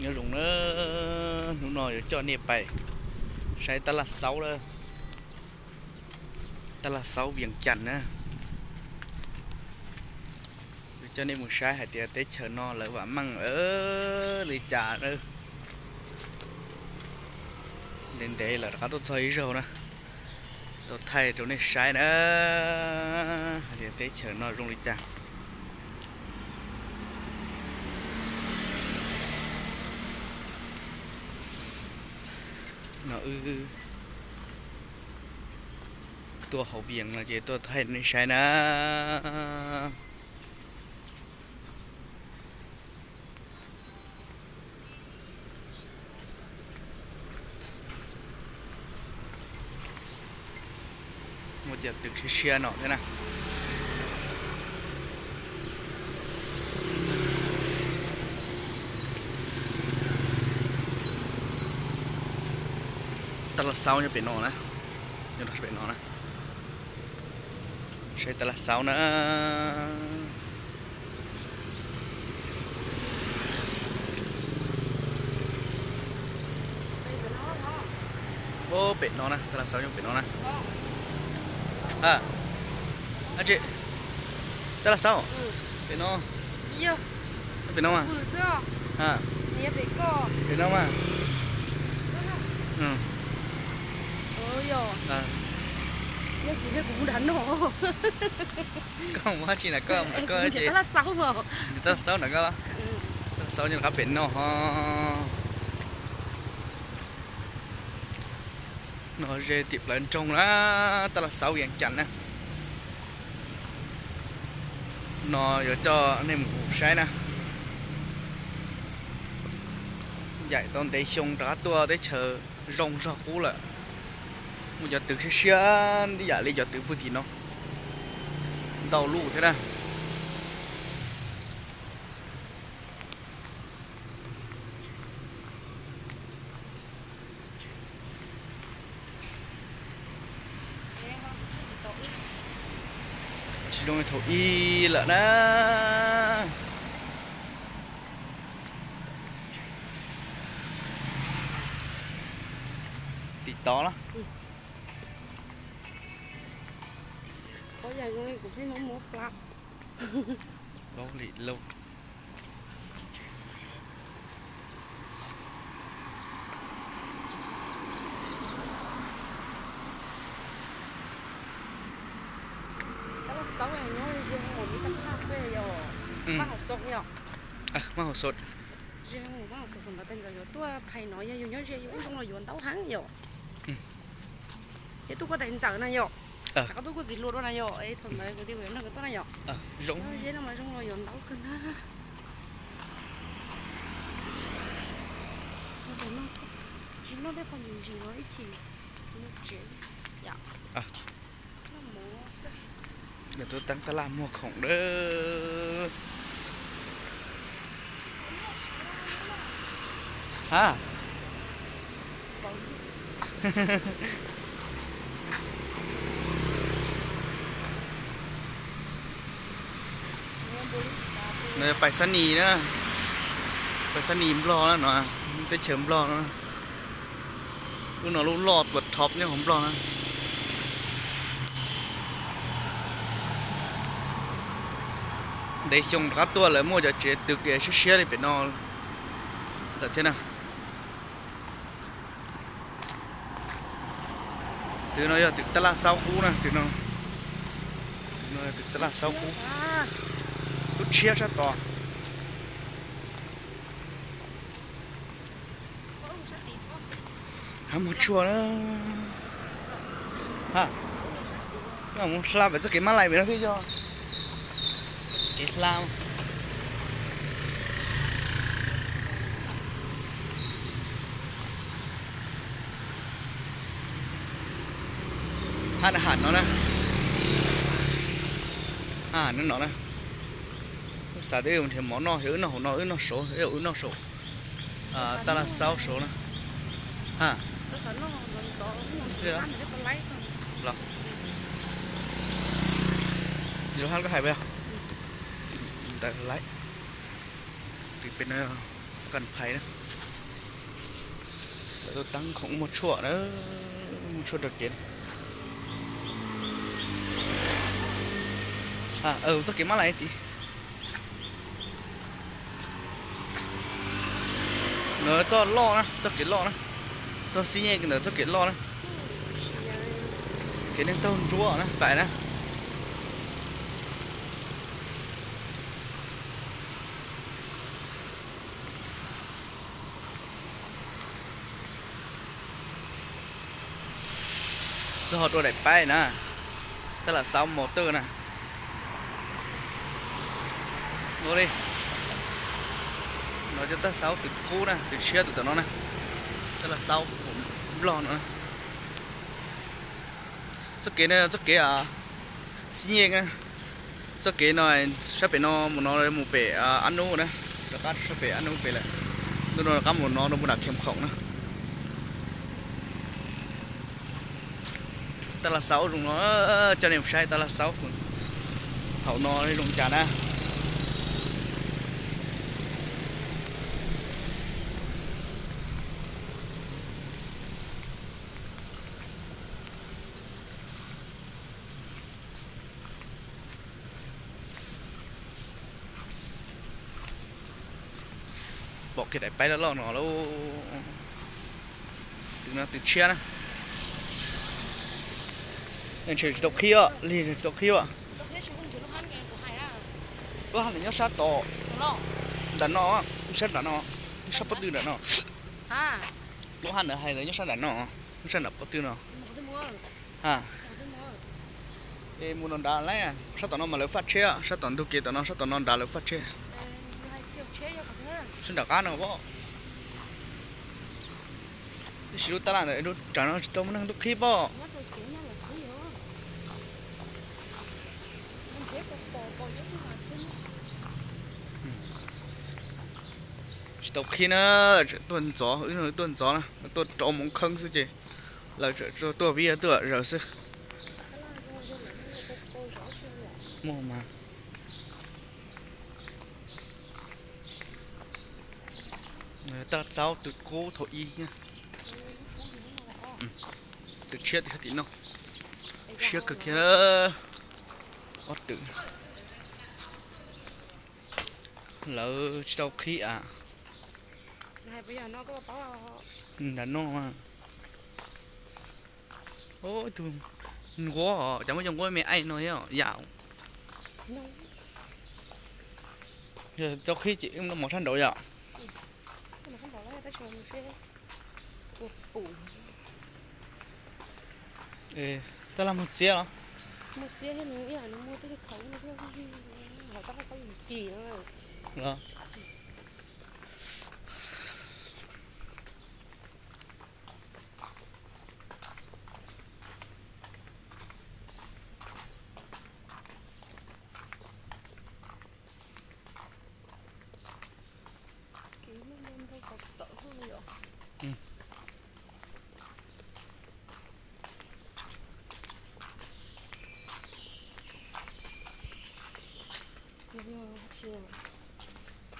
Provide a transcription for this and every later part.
Nyob zoo na, hnub no yuav coj nej pais saib tab laj xaub, tab laj xaub Vias Cas na. Yuav coj nej mus saib hais tias teb chaws no lawv vam meej li cas. Ntev ntev lawm rov qab tuaj txog ib zaug na, tuaj thaij rau nej saib na, hais tias teb chaws no zoo li cas. No wb tuaj hauv Vias no ces tuaj thaij rau nej saib na. Muaj cov twm siab siab no thiab na. Tab laj xaub nyob pem no na, nyob pem no na. Saib tab laj xaub na. Pem no na, tab laj xaub nyob pem no na. Tab laj xaub pem no, pem no mas. Pem no mas. Koj mus dab tsi na, koj mus nram koj ces tab laj xaub nram koj, tab laj xaub nyob rov qab pem no ho. No ze tim plawv nroog na, tab laj xaub Vias Cas na. No yuav coj nej mus saib na. Ncaim tau ntev xyoo rov qab tuaj teb chaws zoo zog qub lawm. Muaj cov twm siab siab ib yam li cov twm puag tim no ntau luj thiab na. Tsis zoo li thaum ub lawm na. Tim tod los. Plaub lim lauj. Tab laj xaub nyob ze mus ib tag laj xwb yom. Mab hauv xaus yom. Mab hauv xaus. Ze mus mab hauv xaus, thaum ntawd tais ntxawm yuav tuaj phais no yog yus nyob ze yus ua zoo los yuav ntau heev yom. Ces tuaj kuaj tais ntxawm na yom. Rov qab tuaj kuaj txiv hluas dua na yom, es thaum ntawd kuv tias kuv yuav nrog nkawd tuaj na yom. Zoo. Nyob ze no mas zoo los yuav ntau kawg ntag. Tsis noj tej qho ntsim ntsim no ib chim mus tsev yom. Nws tus teeb tab laj muag khoom dawb. Ha. No pais Xab Nis na, pais Xab Nis Nplog na no, teb chaws Nplog no. Lub no lub loj tuas thov nyob hauv Nplog na. Ntev xyoo rov qab tuaj lawm muaj cov tsev twm siab siab li pem no lawm thiab na. Twm no yog twm tab laj xaub qub na, twm no, twm tab laj xaub qub, lub tshiab sab tod. Hab muag tshuaj na. Ha, mus hla pem txoj kev mab lais pem no thiab yog kev hla. Ha, ham no na, ha no no na. Xav tias wb nrhiav mov noj, wb noj hauv no, wb noj saud, wb noj saud, tab laj xaub saud na. Ha, los, koj hais peb, ntawd lawm, twb pem no. Kas phais na, lawv tuaj tab khoom muag tshuaj na, muag tshuaj rau kev. Txoj kev mab lais tid. Ntawm txoj loj na, txoj kev loj na, txoj xib nyej ntawm txoj kev loj na. Kev neeg taug ntsuab na, pais na. Txog ho rau daim paib na, tab lam xauv mos twj na. Ua li, no cov tab xauv tus kub na, tus tshiab tus tom no na, tab lam xauv nplog no na. Txoj kev no txoj kev xib nyej na. Txoj kev no sab pem no mus no mus pem Ab Nub na, rov qab sab pem Ab Nub pem lawm. Ntu no rov qab mus no rau mus nram Khiam Khoom na. Tab lam xauv zoo no, coj nej mus saib tab lam xauv thaum no zoo cas na. Pom kiag daim paib loj loj no lauj. Tus no tus tshiab na. Ntshe tsis tau qhib os, lig tsis tau qhib os. Lub hab ntawd nyob sab tod, nram no, sab nram no, sab pob tw nram no. Lub hab ntawd hais ntawd nyob sab nram no, nyob sab nram pob tw no. Es mus no nrad lauj, sab tom no mas lawv faj tsheb, sab tom ntug kev tom no, sab tom no nrad lawv faj tsheb. Sab nram qab no pob. Tab sis lub tab laj ntawd lub tsav no tsis tau muaj neeg tuaj qhib pob. Tsis tau qhib na, lawv tseem tuaj ntxov, wb no tuaj ntxov na, tuaj rau moo kheeb xwb ces lawv tseem tuaj vib tuaj zaws xwb. Muaj mas. Tab xauv tus kub thaum ub, tus tshiab tus tim no, siab kawg kiag. Ob tw lawv tsis tau qhib a. Nram no, ib tug nquab, cas muaj cov nquab me aim no yom. Yog tau qhib ces wb mus sab nraud yom. Tab laj muag txiab los? Los.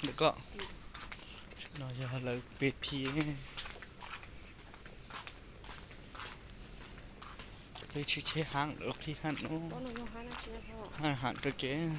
Ntawm ko, no yog lawv pe phi. Peb tsis cheb hav lawv qhib hav no, hav rau kev.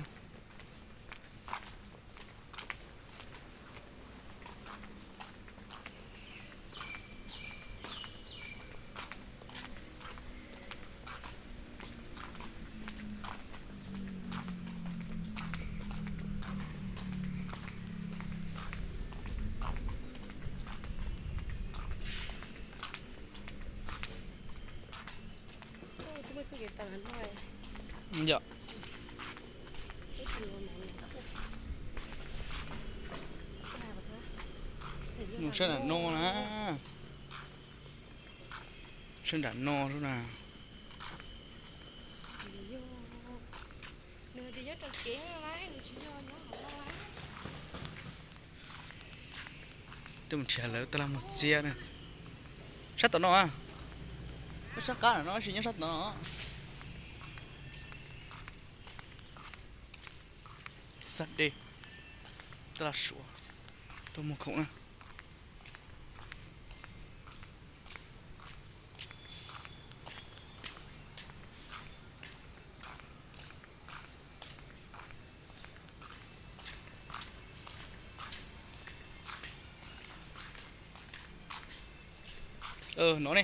Yom. Nws sab nram no na. Sab nram no xwb na. Twb mus nrhiav lawv tab laj muag txiab na. Sab tom no a. Sab qab no tab sis nyob sab tom no. Sab dej, tab laj suav, tuaj muag khoom na. No ne.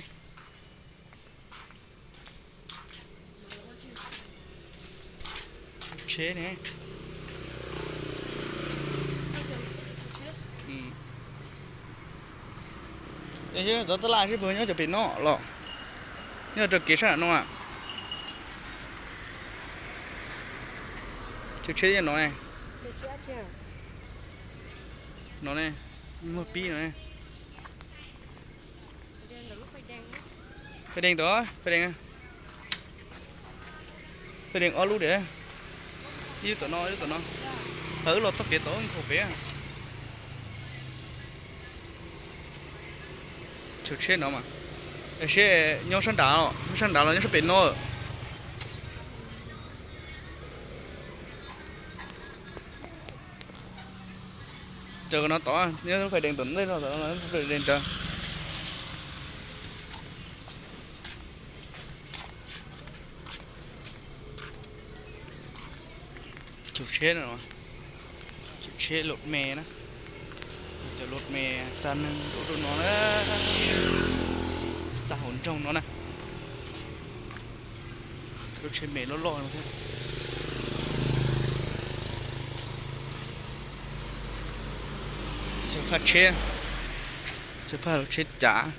Tsheb ne. Cov tab laj sib puag nyob cov pem no los, nyob rau kev sab nram no. Cov tsheb no ne. No ne, muaj pib no ne. Paj dees tod, paj dees, paj dees ob lub diam. Ib lub tom no, ib lub tom no. Wb los txoj kev tod nkhaus pem. Chaw tsheb no mas, seb nyob sab nrad, nyob sab nrad los nyob sab pem no. Raws no tod, nyob paj dees tom ntej no, paj dees ntawd. Chaw tsheb no, chaw tsheb los me na, cov los me xa neeg rau no na, xa hauv nroog no na. Lub tsheb me loj loj no thiab. Faj tsheb, faj lub tsheb cav.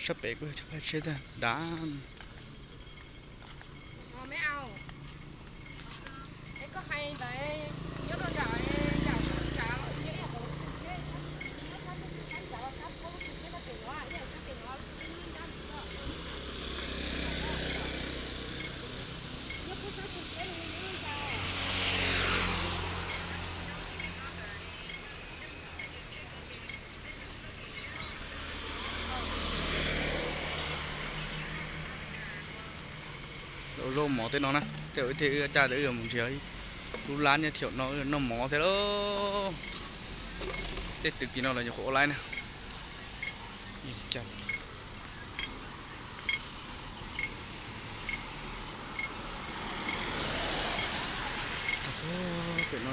Sab pem kuj yog faj tsheb tag dav. Lub zaub mov tej no na, tej zaum ib teg wb caj tas wb yuav mus nrhiav lub lab nyob thaum no wb noj mov thiab lauj. Tej tw kis no los nyuam qhuav ua laib na. Pem no,